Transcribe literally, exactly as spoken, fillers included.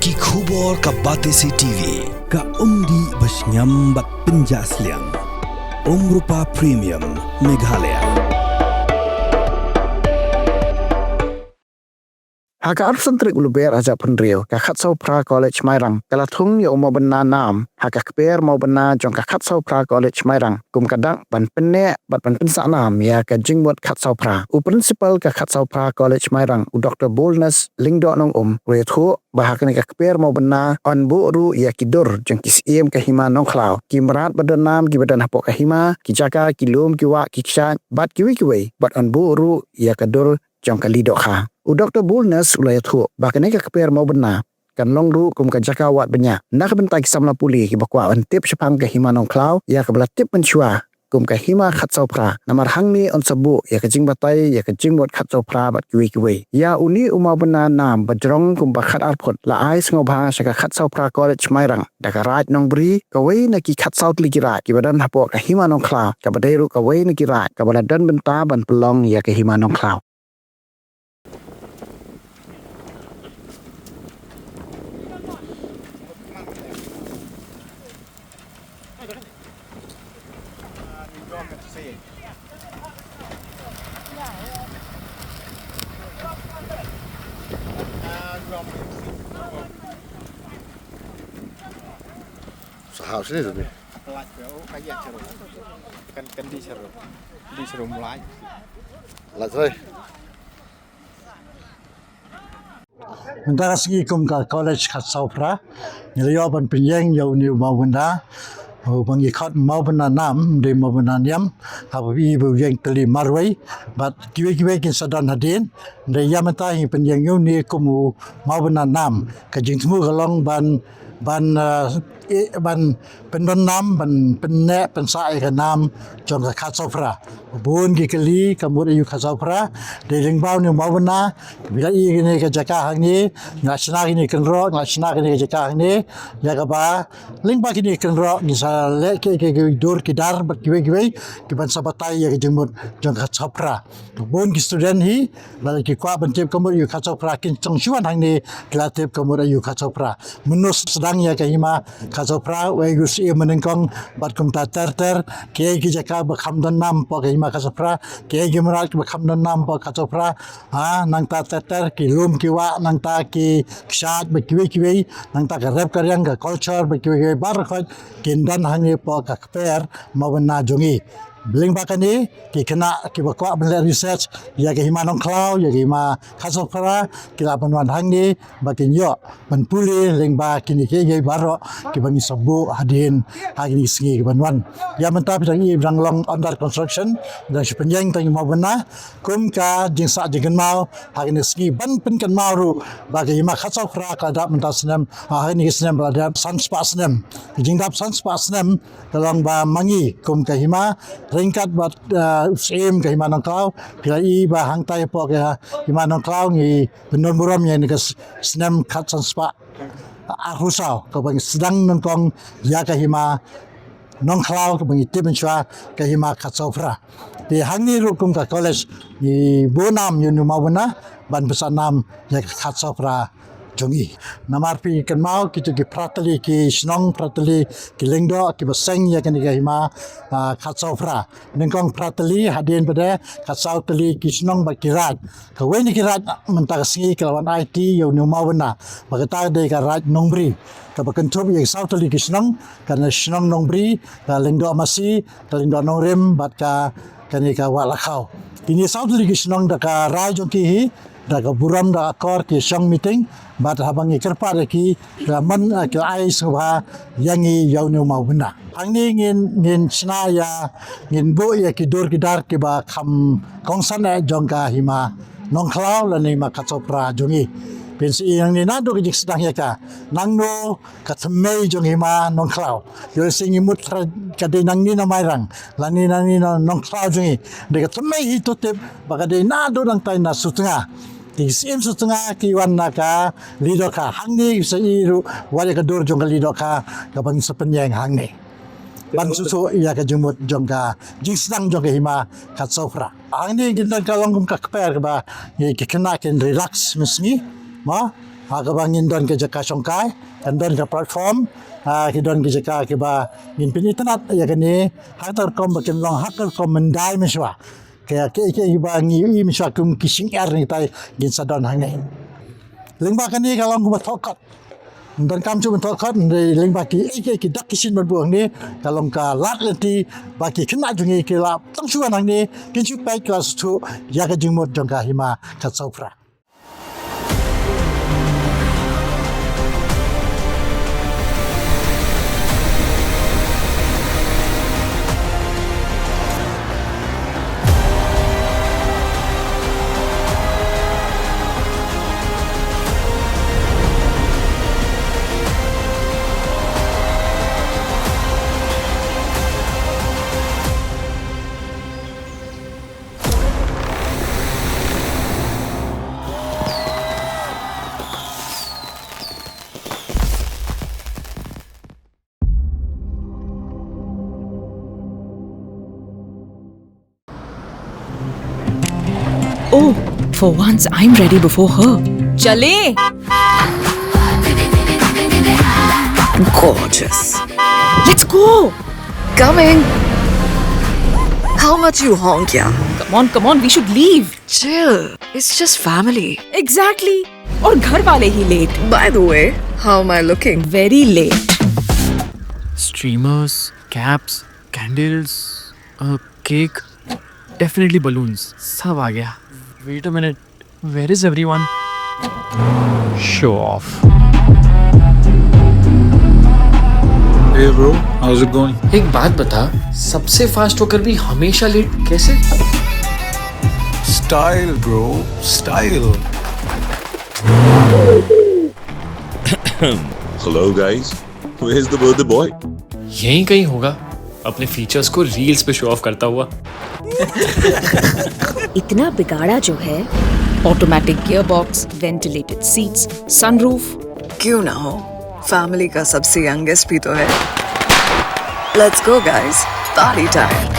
Ki khubor ka Batesi T V, ka umdih ba shngiam bad pynjah sliang. Umrupa Premium, Meghalaya. Ha ka arphew san tarik u Lber ar hajar arphew hynriew, ka Khatsawphra College Mairang ka la thung ïa u Mawbynna Nam ha ka kper Mawbynna jong ka Khatsawphra College Mairang kum ka dak ban pynneh bad ban pynsah nam ïa ka jingmut Khatsawphra. U Principal ka Khatsawphra College Mairang, u Doktor Boldness Lyngdoh Nongum, u la ïathuh ba ha kane ka kper Mawbynna yn buh ruh ïa ki dur jong ki syiem ka Hima Nongkhlaw, ki mrad ba don nam kiba don hapoh ka hima, ki jaka, ki lum, ki wah, ki kshaid bad kiwei kiwei, bad yn buh ruh ïa ka dur jong ka Lyidohkha. U Doktor Boldness u la ïathuh ba kane ka kper Mawbynna kan long ruh kum ka jaka wad bniah na ka bynta ki samla pule kiba kwah ban tip shaphang ka Hima Nongkhlaw ïa kaba la tip mynshuwa kum ka Hima Khatsawphra. Namar hangne yn sa buh ïa ka jingbatai ïa ka jingmut Khatsawphra bad kiwei kiwei. Ïa une u Mawbynna Nam ba jrong kumba khatar phut la ai sngewbha sha ka Khatsawphra College Mairang da ka Raid Nongbri, kawei na ki khatsaw tylli ki raid kiba don hapoh ka Hima Nongkhlaw, kaba dei ruh kawei na ki raid kaba la don bynta ban pynlong ïa ka Hima Nongkhlaw. Sahau sini tu ni. Kan kan di seru. Di seru mulai. Lah, sorry. Mynta ka sngi kum ka College Khatsawphra ngi la ïoh ban pynïeng ïa une u Mawbynna, u ba ngi khot Mawbynna Nam, ym dei Mawbynna Niam. Haba phi i ba u ïeng tylli marwei bad kiwei kiwei kin sa don hadien. Hynrei ïa mynta ngi pynïeng ïa une kum u Mawbynna Nam. Ka jingthmu ka long ban ban, eh, eh, ban pyndon nam, ban pynneh pynsah ïa ka nam jong ka Khatsawphra. Bun ki kylli ka mut aïu Khatsawphra. Dei lyngba une u Mawbynna, phi la i kine ka jaka hangne, nga shna kine kynroh, nga shna kine ka jaka hangne, ïa kaba lyngba kine kynroh ngi sa leh ki, ki, ki dur ki dar bad kiwei kiwei kiban sa batai ïa ka jingmut jong ka Khatsawphra. Bun ki student hi lada ki kwah ban tip ka mut aïu Khatsawphra kin shong shuwa hangne, ki la tip ka mut aïu Khatsawphra. Mynno sdang ïa ka Hima Khatsawphra, uei u syiem ba nyngkong bad kumta ter ter. Kiei ki jaka ba kham don nam hapoh ka Hima Khatsawphra, kiei ki mrad ba kham don nam hapoh Khatsawphra. Ha, nangta ter ter ki lum ki wah, nangta ki kshaid bad kiwei kiwei, nangta ka rep ka riang, ka culture bad kiwei kiwei baroh khoit kin don hangne hapoh ka kper Mawbynna jong ngi. Lyngba kane ki khynnah kiba kwah ban leh research ïa ka Hima Nongkhlaw, ïa ka Hima Khatsawphra, ki lah ban wan hangne ba kin ïoh ban pule lyngba kine kiei kiei baroh kiba ngi sa buh hadien ha kine ki sngi kiban wan. Ïa mynta phi dang i ba dang long under construction, dang shu pynïeng tang ki Mawbynna, kum ka jingsah jingkynmaw ha kine ki sngi, ban pynkynmaw ruh ba ka Hima Khatsawphra ka la dap mynta snem, ha kine ki snem ba la dep san spah snem. Ka jingdap san spah snem ka long ba ma ngi kum ka hima, ryngkat bad, eh, u syiem ka Hima Nongkhlaw, phi la i ba hangtai hapoh ka Hima Nongkhlaw ngi pyndon burom ïa kane ka s-, snem khatsan spah arphew saw, kaba ngi sdang nyngkong ïa ka Hima Nongkhlaw, kaba ngi tip mynshuwa ka Hima Khatsawphra. Te hangne ruh kum ka college ngi buh nam ïa une u Mawbynna ban pynsah nam ïa ka Khatsawphra jong ngi. Namar phi kynmaw, kito ki phra tylli ki shnong, phra tylli ki lyngdoh kiba seng ïa kane ka Hima, ah, Khatsawphra. Nyngkong phra tylli, hadien pat de ka saw tylli ki shnong bad ki raid. Kawei na ki raid mynta ka sngi ka la wan aiti ïa une u Mawbynna, ba kata ka dei ka Raid Nongbri, kaba kynthup ïa ki saw tylli ki shnong, ka shnong Nongbri, ka lyngdoh masi, ka lyngdoh Nongrim bad ka, kane ka Wah Lakhaw. Kine saw tylli ki shnong da ka rai jong ki hi, da ka burom, da ka akor ki shong meeting bad haba ngi kyrpad ïa ki, ki la mon, eh, ki la ai sngewbha ïa ngi ïa une u Mawbynna. Hangne ngin, ngin shna ïa, ngin buh ïa ki dur ki dar kiba kham kongsan eh jong ka Hima Nongkhlaw lane Hima Khatsawphra jong ngi. Phin sa i nangne naduh ka jingsdang ïa ka, nangno ka thymmei jong Hima Nongkhlaw. Ïoh lehse ngi mut ka dei nangne na Mairang lane nangne na Nongkhlaw jong ngi. Dei ka thymmei hi to tip ba ka dei naduh nangtai na Sutnga. Ki syiem Sutnga ki wan na ka Lyidohkha. Hangne ki sa i ruh wat ïa ka dur jong ka Lyidohkha kaba ngi sa pynïeng hangne ban sngewthuh ïa ka jingmut jong ka jingsdang jong ka Hima Khatsawphra. Hangne kin don ka long kum ka kper kaba ngi, ki khynnah kin relax mynsngi. Mo, ha kaba ngin don ka jaka shongkai, kan don ka platform, ah, ki don ki jaka kiba ngin pynitynnad ïa kane, ha ka rukom ba kin long ha ka rukom myndai mynshuwa. Ka, ka, ka, kiba ngi ïohi mynshuwa kum ki shingiar ne tai ngin sa don hangne. Lyngba kane ka long kumba thoh kot. Donkam shuh ban thoh kot, lyngba ki, ki, ki dak ki shin ban buh hangne, ka long ka lad lynti, ba ki khynnah jong ngi ki la tang shuh wan hangne, kin shu peit ki la shu ïa ka jingmut jong ka Hima Khatsaw Phra. Oh, for once I'm ready before her. चले। Gorgeous. Let's go. Coming. How much you honk, yeah? Come on, come on, we should leave. Chill. It's just family. Exactly. और घर वाले ही late. By the way, how am I looking? Very late. Streamers, caps, candles, a cake, definitely balloons. सब आ गया. Wait a minute. Where is everyone? Show off. Hey bro, how's it going? एक बात बता, सबसे फास्ट होकर भी हमेशा लेट कैसे? Style bro, style. Hello guys, where's the birthday boy? यहीं कहीं होगा, अपने फीचर्स को रील्स पे शो ऑफ करता हुआ. इतना बिगाड़ा जो है. Automatic gearbox, ventilated seats, sunroof. क्यों ना हो, फैमिली का सबसे यंगेस्ट भी तो है. Let's go guys, party time.